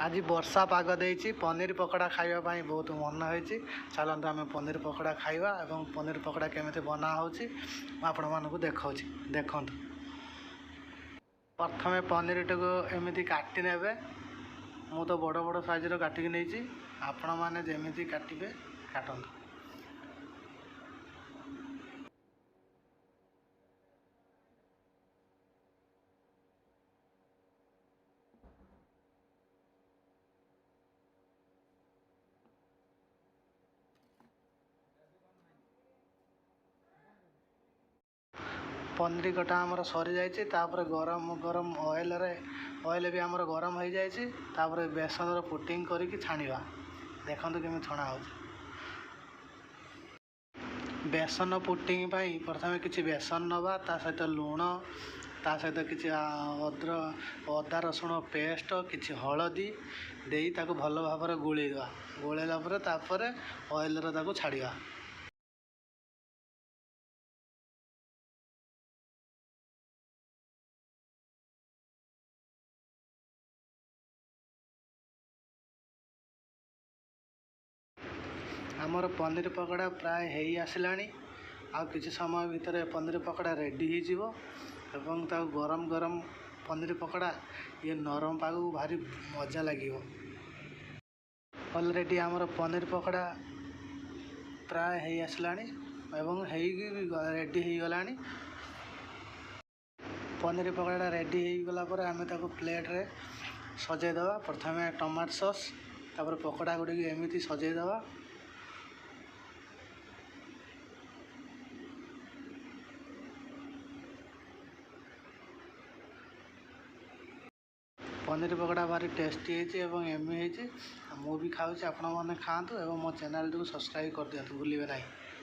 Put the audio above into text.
ଆଜି ବର୍ଷା ପାଗ ଦେଇଛି, ପନିର ପକୋଡ଼ା ଖାଇବା ପାଇଁ ବହୁତ ମନ ହେଇଛି। ଚାଲନ୍ତୁ ଆମେ ପନିର ପକୋଡ଼ା ଖାଇବା ଏବଂ ପନିର ପକୋଡ଼ା କେମିତି ବନା ହେଉଛି ମୁଁ ଆପଣମାନଙ୍କୁ ଦେଖାଉଛି, ଦେଖନ୍ତୁ। ପ୍ରଥମେ ପନିରଟିକୁ ଏମିତି କାଟି ନେବେ। ମୁଁ ତ ବଡ଼ ବଡ଼ ସାଇଜ୍ର କାଟିକି ନେଇଛି, ଆପଣମାନେ ଯେମିତି କାଟିବେ କାଟନ୍ତୁ। ପନିର କଟା ଆମର ସରିଯାଇଛି। ତାପରେ ଗରମ ଗରମ ଅଏଲରେ, ଅଏଲ ବି ଆମର ଗରମ ହେଇଯାଇଛି। ତାପରେ ବେସନର ପୁଟିଂ କରିକି ଛାଣିବା। ଦେଖନ୍ତୁ କେମିତି ଛଣା ହେଉଛି। ବେସନ ପୁଟିଂ ପାଇଁ ପ୍ରଥମେ କିଛି ବେସନ ନେବା, ତା ସହିତ ଲୁଣ, ତା ସହିତ କିଛି ଅଦା ରସୁଣ ପେଷ୍ଟ, କିଛି ହଳଦୀ ଦେଇ ତାକୁ ଭଲ ଭାବରେ ଗୋଳେଇଦେବା। ଗୋଳେଇଲା ପରେ ତାପରେ ଅଏଲରେ ତାକୁ ଛାଡ଼ିବା। ଆମର ପନିର ପକୋଡ଼ା ପ୍ରାୟ ହେଇ ଆସିଲାଣି। ଆଉ କିଛି ସମୟ ଭିତରେ ପନିର ପକୋଡ଼ା ରେଡ଼ି ହେଇଯିବ ଏବଂ ତାକୁ ଗରମ ଗରମ ପନିର ପକୋଡ଼ା ଇଏ ନରମ ପାଗକୁ ଭାରି ମଜା ଲାଗିବ। ଅଲରେଡ଼ି ଆମର ପନିର ପକୋଡ଼ା ପ୍ରାୟ ହେଇ ଆସିଲାଣି ଏବଂ ହେଇକି ବି ରେଡ଼ି ହେଇଗଲାଣି। ପନିର ପକୋଡ଼ାଟା ରେଡ଼ି ହେଇଗଲା ପରେ ଆମେ ତାକୁ ପ୍ଲେଟ୍ରେ ସଜେଇଦେବା। ପ୍ରଥମେ ଟମାଟୋ ସସ୍, ତାପରେ ପକୋଡ଼ା ଗୁଡ଼ିକୁ ଏମିତି ସଜେଇଦେବା। ପନିର ପକୋଡ଼ା ଭାରି ଟେଷ୍ଟି ହେଇଛି ଏବଂ ଏମି ହେଇଛି। ମୁଁ ବି ଖାଉଛି, ଆପଣମାନେ ଖାଆନ୍ତୁ ଏବଂ ମୋ ଚ୍ୟାନେଲଟିକୁ ସବସ୍କ୍ରାଇବ୍ କରିଦିଅନ୍ତୁ, ଭୁଲିବେ ନାହିଁ।